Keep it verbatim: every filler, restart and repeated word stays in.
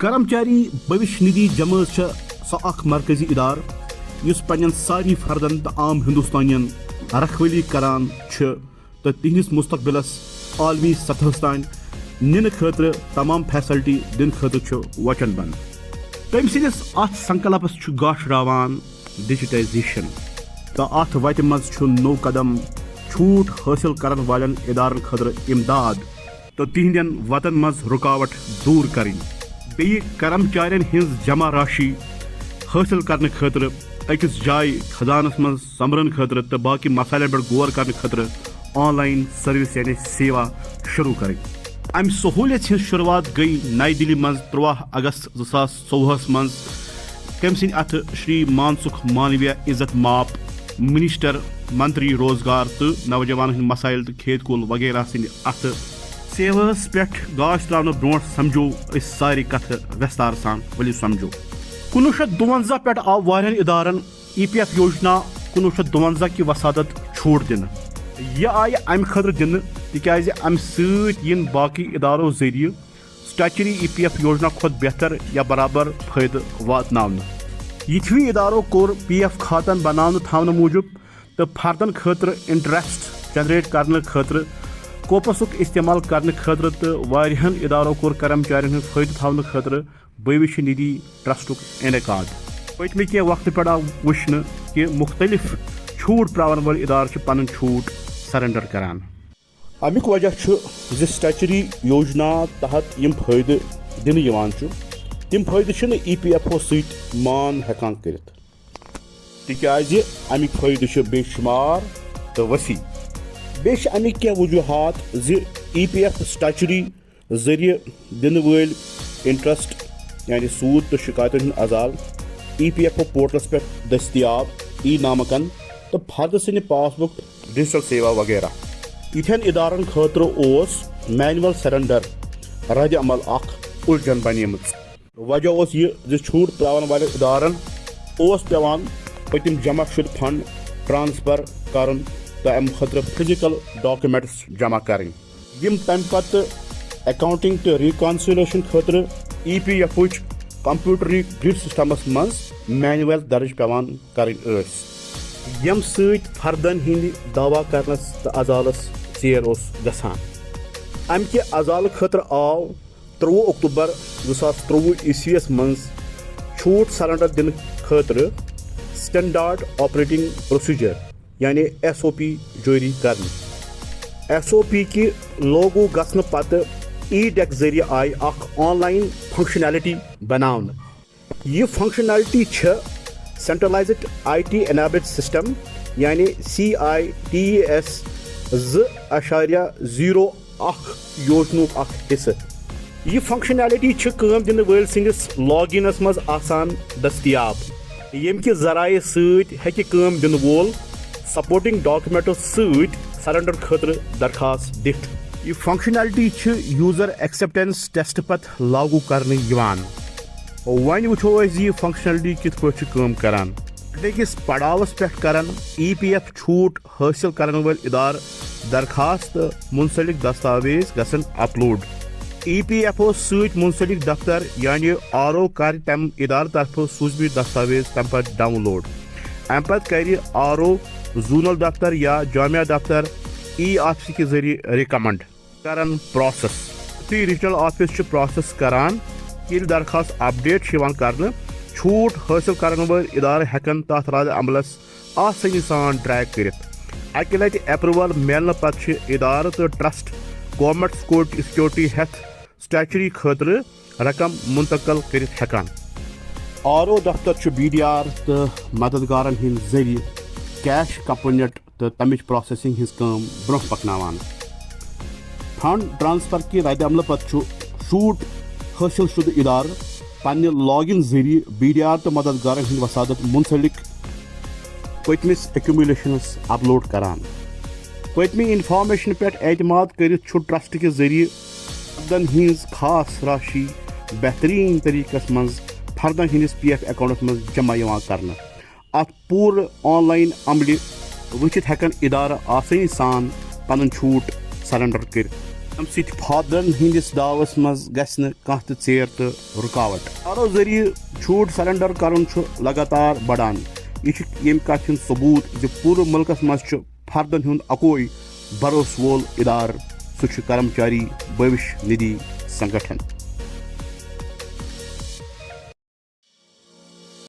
کرمچاری بھوش ندھی جمٲژ چھےٚ سۄ اکھ مرکزی ادارٕ یُس پننٮ۪ن سارنٕے فردن تہٕ عام ہندوستانین رکھوٲلی کران چھُ تہٕ تِہنٛدِس مستقبلس عالمی سطحس تام نِنہٕ خٲطرٕ تمام فیسلٹی دِنہٕ خٲطرٕ چھُ وچن بنٛد۔ تٔمۍ سٕنٛدِس اتھ سنکلپس چھُ گاش راوان ڈیجیٹائزیشن، تہٕ اتھ وتہِ منٛز چھُ نوٚو قدم چھوٹ حٲصِل کرن والٮ۪ن ادارن خٲطرٕ امداد تہٕ تِہنٛدٮ۪ن وتن منٛز رکاوٹ دور کرٕنۍ۔ بیٚیہِ کرمچارین ہٕنٛز جمع راشی حٲصِل کرنہٕ خٲطرٕ، أکِس جایہِ خزانس منٛز سۄمبرن خٲطرٕ تہٕ باقی مسائلن پٮ۪ٹھ غور کرنہٕ خٲطرٕ آن لائن سروس یعنی سیوا شروع کرٕنۍ۔ امہِ سہولیت ہٕنٛز شروعات گٔیہِ نئی دِلہِ منٛز ترٛواہ اگست زٕ ساس ژوٚوُہس منٛز۔ تٔمۍ سٕنٛدِ اتھٕ شری مانسکھ مانویہ عزت ماپ، منسٹر، منتری روزگار تہٕ نوجوانن ہٕنٛدۍ مسائل تہٕ کھیت کول وغیرہ سٕنٛدِ اتھٕ سیواہس پٮ۪ٹھ گاش تراونہٕ برونٛٹھ سمجھو أسۍ سارے کتھٕ وستار سان۔ ؤلِو سمجھو۔ کُنوُہ شیٚتھ دُونزہ پٮ۪ٹھ آو واریاہن ادارن ای پی ایف یوجنا کُنوُہ شیٚتھ دُونزہ کہِ وسادت چھوٹ دِنہٕ۔ یہِ آیہِ امہِ خٲطرٕ دِنہٕ تِکیازِ امہِ سۭتۍ یِن باقی ادارو ذٔریعہٕ سٹیچری ای پی ایف یوجنا کھۄتہٕ بہتر یا برابر فٲیدٕ واتناونہٕ۔ یِتھوٕے ادارو کوٚر پی ایف کھاتن بناونہٕ تھاونہٕ موٗجوٗب تہٕ فردن خٲطرٕ انٹرسٹ جنریٹ کرنہٕ خٲطرٕ کوپسُک استعمال کرنہٕ خٲطرٕ تہٕ واریاہن ادارو کوٚر کرمچارین ہُنٛد فٲیدٕ تھاونہٕ خٲطرٕ بھوشیہ ندھی ٹرسٹُک انعقاد۔ پٔتمہِ کینٛہہ وقتہٕ پٮ۪ٹھ آو وٕچھنہٕ کہِ مُختٔلِف چھوٗٹ پراون وٲلۍ ادارٕ چھِ پنٕنۍ چھوٗٹ سرنڈر کران۔ امیُک وجہ چھُ زِ سٹیچری یوجنا تحت یِم فٲیدٕ دِنہٕ یِوان چھُ، تِم فٲیدٕ چھِنہٕ ای پی ایف او سۭتۍ مان ہٮ۪کان کٔرِتھ، تِکیازِ اَمِکۍ فٲیدٕ چھِ بے شُمار تہٕ وسیع۔ بیٚیہِ چھِ اَمِکۍ کینٛہہ وجوہات زِ ای پی ایف سٹیچری ذٔریعہٕ دِنہٕ وٲلۍ انٹرسٹ، یعنی سود تہٕ شکایتن ہُنٛد ازالہٕ، ای پی ایف او پورٹلس پٮ۪ٹھ دٔستیاب ای نامہٕ کن تہٕ فردٕ سٕنٛدِ پاس بُک ڈیجیٹل سیوا وغیرہ۔ یِتھٮ۪ن ادارن خٲطرٕ اوس مینول سرنڈر ردِ عمل اکھ الجھن بنیمٕژ۔ وجہ اوس یہِ زِ چھوٹ پراون والٮ۪ن ادارن اوس پٮ۪وان پٔتِم جمع شُدٕ فنڈ ٹرانسفر کرُن تہٕ امہِ خٲطرٕ فزیکل ڈاکومنٹس جمع کرٕنۍ، یِم تمہِ پتہٕ اکاؤنٹنگ تہٕ ریکنسیلیشن خٲطرٕ ای پی ایف اوچ کمپیوٹری گرڈ سسٹمس منٛز مینول درج پٮ۪وان کرٕنۍ ٲسۍ، ییٚمہِ سۭتۍ فردن ہٕنٛدِ دعویٰ کرنس تہٕ ازالس ژیر اوس گژھان۔ امہِ کہِ ازالہٕ خٲطرٕ آو ترٛوٚوُہ اکتوبر زٕ ساس ترٛوٚوُہ عیسویس منٛز چھوٹ سرنڈر دِنہٕ خٲطرٕ سٹینڈارڈ آپریٹنگ پروسیجر یعنی ایس او پی جٲری کرنہٕ۔ ایس او پی کہِ لاگو گژھنہٕ پتہٕ ای ڈیک ذٔریعہٕ آیہِ اکھ آن لائن فنکشنلٹی بناونہٕ۔ یہِ فنکشنلٹی چھِ centralised I T enabled system یعنی C I T E S زٕ اعشاریہ زیٖرو اکھ یوجنُک اکھ حصہٕ۔ یہِ فنکشنلٹی چھِ کٲم دِنہٕ وٲلۍ سٕنٛدِس لاگ انس منٛز آسان دٔستیاب، ییٚمہِ کہِ ذرایعہٕ سۭتۍ ہیٚکہِ کٲم دِنہٕ وول سپورٹنگ ڈاکومنٹو سۭتۍ سرنڈر خٲطرٕ درخواست دِتھ۔ یہِ فنکشنلٹی چھِ یوزر ایکسپٹنس ٹیسٹ پتہٕ لاگو کرنہٕ یِوان۔ وۄنۍ وٕچھو أسۍ زِ یہِ فنکشنلٹی کِتھ پٲٹھۍ چھِ کٲم کران۔ أکِس پڑاوس پٮ۪ٹھ کرن ای پی ایف چھوٹ حٲصِل کرن وٲلۍ ادارٕ درخواست تہٕ منسلک دستاویز گژھن اپلوڈ۔ ای پی ایف او سۭتۍ منسلک دفتر یعنی آر او کرِ تمہِ ادارٕ طرفہٕ سوٗزمٕتۍ دستاویز تمہِ پتہٕ ڈاؤن لوڈ۔ امہِ پتہٕ کرِ آر او زونل دفتر یا جامعہ دفتر ای آفسہٕ کہِ ذٔریعہٕ ریکمنڈ کرن پروسیس۔ یُتھُے ریجنل آفس چھُ پروسیس کران، ییٚلہِ درخواست اپڈیٹ چھِ یِوان کرنہٕ، چھوٹ حٲصِل کرن وٲلۍ ادارٕ ہٮ۪کن تتھ رد عملس آسٲنی سان ٹریک کٔرِتھ۔ اکہِ لٹہِ اپروول میلنہٕ پتہٕ چھِ ادارٕ تہٕ ٹرسٹ گورنمنٹ سکیورٹی، سکیورٹی ہیتھ سٹیچری خٲطرٕ رقم منتقل کٔرِتھ ہٮ۪کان۔ آر او دفتر چھُ بی ڈی آر تہٕ مددگارن ہٕنٛدۍ ذٔریعہٕ کیش کمپوننٹ تہٕ تمِچ پروسیسنگ ہٕنٛز کٲم برونٛہہ پکناوان۔ فنڈ ٹرانسفر کہِ ردِ عملہٕ پتہٕ چھُ چھوٹ حٲصِل شُدٕ ادارٕ پننہِ لاگ ان ذٔریعہٕ بی ڈی آر تہٕ مددگارن ہٕنٛدۍ وسادت منسلک پٔتمِس ایکومولیشنس اپلوڈ کران۔ پٔتمہِ انفارمیشن پٮ۪ٹھ اعتماد کٔرِتھ چھُ ٹرسٹ کہِ ذٔریعہٕ فردن ہٕنٛز خاص راشی بہترین طریقس منٛز فردن ہٕنٛدِس پی ایف اکاؤنٹس منٛز جمع یِوان کرنہٕ۔ اتھ پوٗرٕ آن لائن عملہِ وٕچھِتھ ہٮ۪کن ادارٕ آسٲنی سان پنُن چھوٹ سرنڈر کٔرِتھ۔ امہِ سۭتۍ فادرن ہٕنٛدِس داوس منٛز گژھِ نہٕ کانٛہہ تہِ ژیر تہٕ رُکاوٹ۔ آرو ذٔریعہٕ چھوٹ سرنڈر کرُن چھُ لگاتار بڑان۔ یہِ چھُ ییٚمہِ کتھِ ہُنٛد ثبوت زِ پوٗرٕ مُلکس منٛز چھُ فردن ہُنٛد اکوے بھروسہٕ وول ادارٕ، سُہ چھُ کرمچاری بھوش ندھی سنگٹھن۔